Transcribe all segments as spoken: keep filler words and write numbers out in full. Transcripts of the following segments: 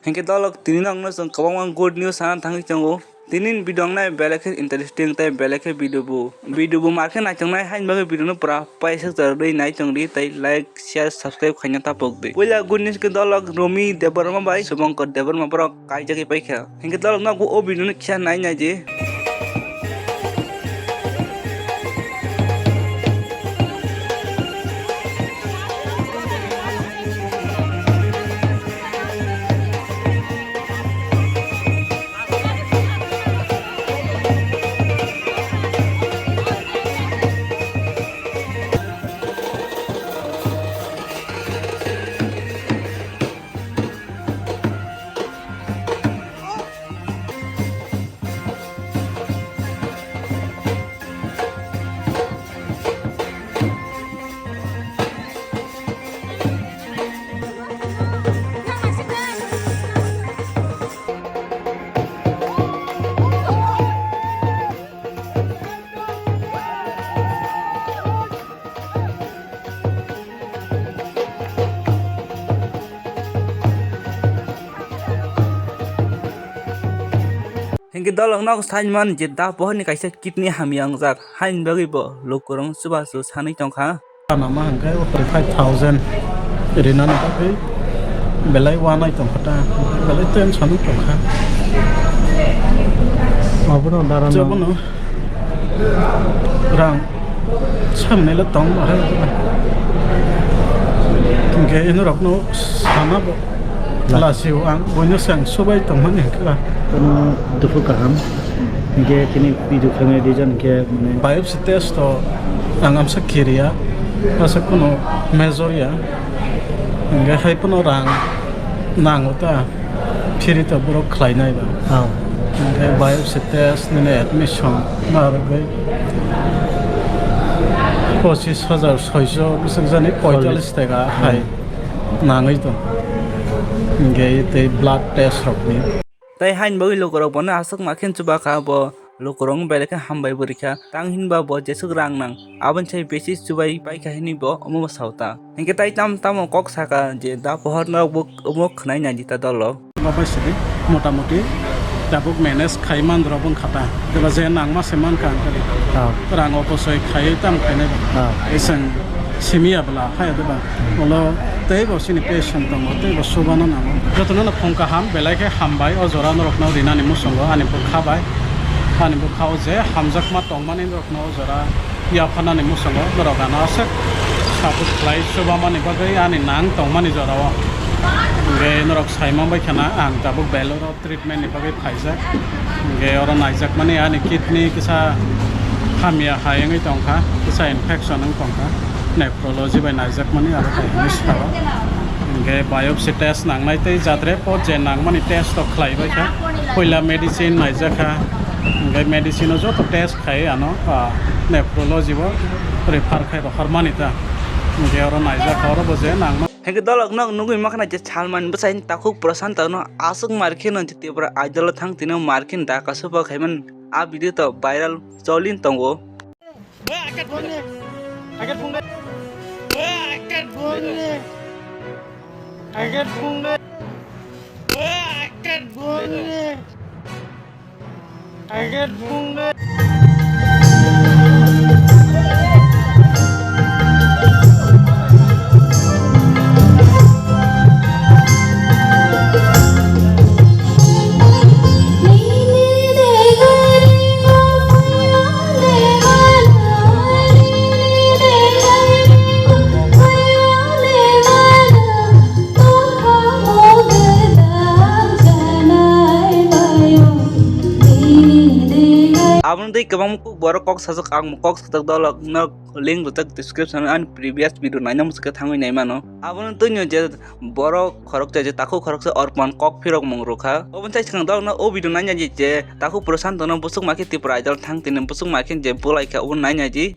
Hinkhe dolok tini nokno chwng kwbangma good news sana thangwi tongo. Tini video wngnai belai khe interesting tei belai khe video bo, video bo mar khe naithoknai haini bagwi video no pura paisuk chorwi nai tongdi tei like, share, subscribe khaina tapokdi. Puila good news khe dolok Romi Debbarma bai Subhankar Debbarma borok kaijagwi paikha. Hinkhe dolok no o video no kisa nai naidi. Hinkhe dolok no saimani je da pohorni kaisa kidney hamya wngjak, haini bagwi bo lukurok chubachu sanwi tongkha. Anama hwnkhe forty five thousand rinani bagwi belai wanai tongkha ta, belai tension wng tongkha. Abono dara no. Abono rang samnilo tong bahai. Hinkhe inorokno sana bo. Lasio ang boino se ang subai tongmani hwnkhe ba. Bono duphu kaham. Hinkhe tini video khlainai reason hinkhe mane biopsy test to ang amsa kiriya, asa kuno major ya. Hinkhe hai phano rang nango ta, free to borok khlainai ba. Oh. Hinkhe biopsy test nini admission narwgwi pochis hajar soiso bwswk jani poitalis taka hai. Hmm. Nangwi tong. Hinkhe tei blood test rokni. Tei haini bagwi lukurok bono aswk ma khe chuba kha, bo lukurok belai khe hambai bo rikha. Tang hinba bo jeswk rang nang, aboni sai besi chubai paikha hinwi bo omo bo sao ta. Hinkhe tai tam tamo kok saka je da pohor norok bo omo khwnai naidi ta dolo. Babai sidi motamoti tabuk manage khai man rok bwkha ta. Jeba je nangma se mankha ang khe. Ah. Rang opochoi khaiwi tam khainai. Ah. Isang simiya bwla haya diba? Ulo teibo chini patient tongo, teibo chubano nango. Jotono no phung kaham, belai khe hambai o jora norokno rinani muchungo ani bwkha bai. Ani bwkha o je hamjakma tongmani norokno o jora yapharnani muchungo norok ano aswk support khlai chubamani bagwi ani nang tongmani jorao. Hinkhe norok sai man bai khana ang tabuk Beloro treatment ni bagwi phaijak. Hinkhe oro naijakmani ani kidney kisa hamya hai wngwi tongkha, kisa infection wng tongkha, nephrology bai naijakmani aro kaisa sao. Hinkhe biopsy test nangnai tei jatre pot je nangmani test rok khlaibaikha. Puila medicine naijakha, hinkhe medicine o joto test khai ano, ah, nephrology o refer khai rohormani ta. Hinkhe oro naijakha, oro bo je nangma. Hinkhe dolok nok nugwi mankha je Salman bwsai takhuk Prashanto no aswk mar khe no Tripura Idol o thang tino mar khe da kasu bo khaiman a video to viral cholin tongo. Abono tei kwbangma kok borok kok sajak, ang kok sajak dolok no link rijak description o ani previous video naina muchungkhe thangwi naimano. Abono twino je borok khoroksa je takhuk khoroksa orphan kok phirok mung rwkha. Oboni sai swkang dolok no o video naina je takhuk Prashanto no bwswk ma khe Tripura Idol thang tini bwswk ma khe je bulaikha obo naina di.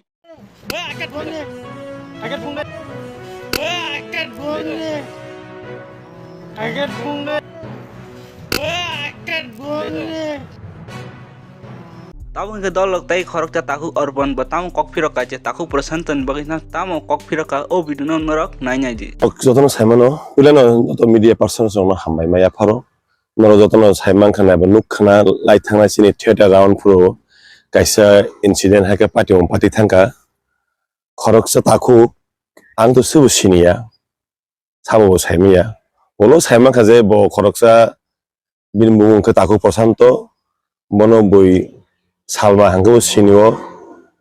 Tabuk hinkhe dolok tei khoroksa takhuk orphan bo tamo kok phirok kha je takhuk Prashanto ni bagwi no tamo kok phirok kha o video no norok nainai di. Ok, jotono saimano, puilano joto media persons rokno hambai ma yapharo. Norok jotono sai mankha na, bo nukha na, lai thangna chini theater round phuru kaisa incident hai khe party on party thangkha. Khoroksa takhuk, ang to sobo siniya, sabo bo saimanya. Ulo sai mankha je bo khoroksa, bini bumung wngkha takhuk Prosanto, bono bui Salma hwnkhe bo sinio,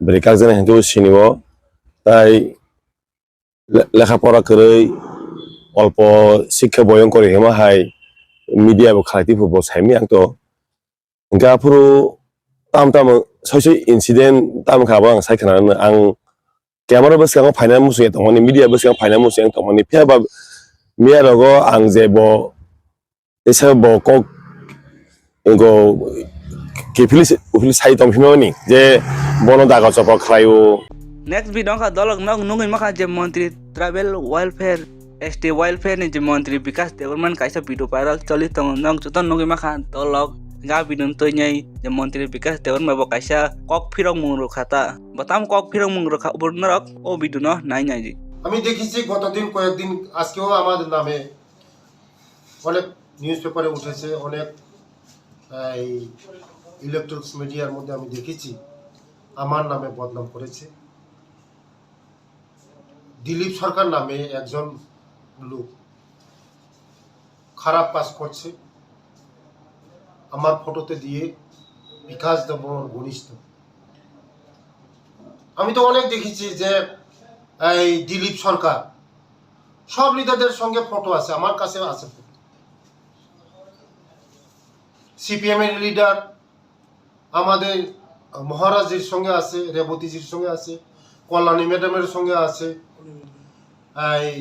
bwrwi kakjani hwnkhe bo sinio, tai le-, lekha pora kwrwi, olpo sikha boyong kwrwi hima hai media bo khalai twi bo saimanya ang to. Hingke aphuru tam tam soi soi incident tam kha bo ang sai khna ang camera bwskango phaina muchung ya tongmani, media bwskango phaina muchung ya tongmani, phiya ba miya rogo ang je bo teisa bo kok go kiphili kiphili sai tong phimani je bono daga chopra khlaio. Next video wngkha dolok nog nugwi mankha je montri tribal welfare, S T welfare ni je montri Bikash Debbarma ni kaisa video viral choli tongo, nog joto nugwi mankha dolok ga video twi nai je montri Bikash Debbarma bo kaisa kok phirok mung rwkha ta, bo tam kok phirok mung rwkha bo norok o video no nai nai di. আমি দেখেছি গতদিন কয়েকদিন, আজকেও আমাদের নামে অনেক নিউজ পেপারে উঠেছে, অনেক এই ইলেকট্রনিক্স মিডিয়ার মধ্যে আমি দেখেছি আমার নামে বদনাম করেছে। দিলীপ সরকার নামে একজন লোক খারাপ কাজ করছে, আমার ফটোতে দিয়ে বিকাশ দেবর ঘনিষ্ঠ। আমি তো অনেক দেখেছি যে এই দিলীপ সরকার সব লিডারদের সঙ্গে ফটো আছে, আমার কাছেও আছে ফটো। সিপিএম এর লিডার, আমাদের মহারাজের সঙ্গে আছে, রেবতীজির সঙ্গে আছে, কল্যাণী ম্যাডামের সঙ্গে আছে, এই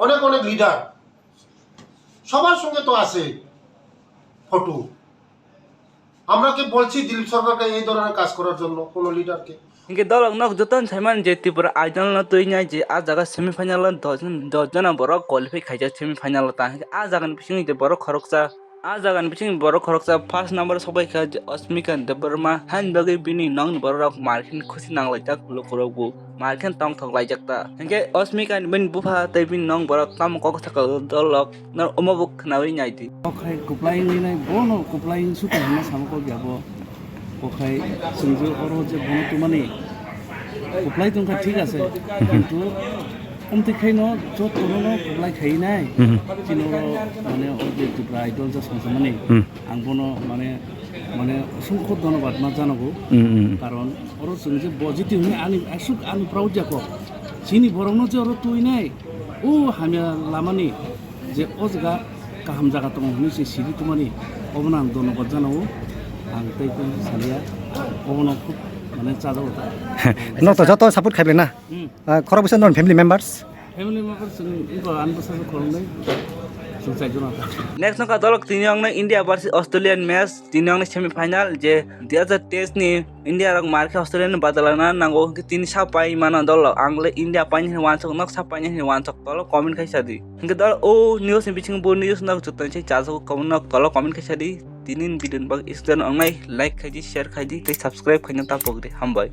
অনেক অনেক লিডার, সবার সঙ্গে তো আছে ফটো। আমরা কি বলছি দিলীপ সরকারকে এই ধরনের কাজ করার জন্য কোনো লিডারকে? Hinkhe dolok nog joto ni saiman je Tripura Idol no twi nai je a jaga semi final o dos jon, dos jona borok qualify khaijak semi final o ta. Hinkhe a jaga ni bising je borok khoroksa, a jaga ni bising borok khoroksa first number o sokbai kha je Asmika Debbarma, hain bagwi bini nog ni borok rok markhe khusi nang laijak lukurok bo. Markhe tongthok laijak ta. Hinkhe Asmika ni bini bupha tei bini nog borok tamo kok sakao dolok no omo bo khnaui nai di. Kokhai kuplai wngwi nai, bono kuplai wngsu tong hwnma samo kok ya bo. Kokhai chwngju oro je bono tumani kuplai tongkha thik ase, kintu omtwi khaino jotono no kuplai khai nai. Mhm. Chini oro mane o je Tripura Idol ja songsamani, Hmm. ang bono mane, mane osongkho dhonobad ma janago. Hmm, hmm. Karon oro chwng je bo jiti hwnwi ani aswk ani proud jako. Chini borokno je oro twi nai, o hamya lamani je o jaga kaham jaga tongo hwnwi se siri tongmani, obono ang dhonobad janago. Ang tei khe saliya, obono khub mane chajago ta. Nok to joto support khaibai na? Hmm. Ah, khorok bwsa non family members? Family member chwng wngkha ani bwsajwk khoroknwi, chwng chaijwk nang kha. Next wngkha dolok tini wngna India versus Australian match, tini wngna semi final je dui hajar teis ni India rok mar khe Australia ni badalana nango, hinkhe tini sa pai mano dolok, ang le India paini hwnwi wansuk, nok sa paini hwnwi wansuk, tolo comment khai sa di. Hinkhe dolok o news ni bising bo news nok joto ni se chajak comment nok tolo comment khai sa di. Tini ni video ni bagwi isdan ongnai like khai di, share khai di tei subscribe khaina ta pok di. Hambai.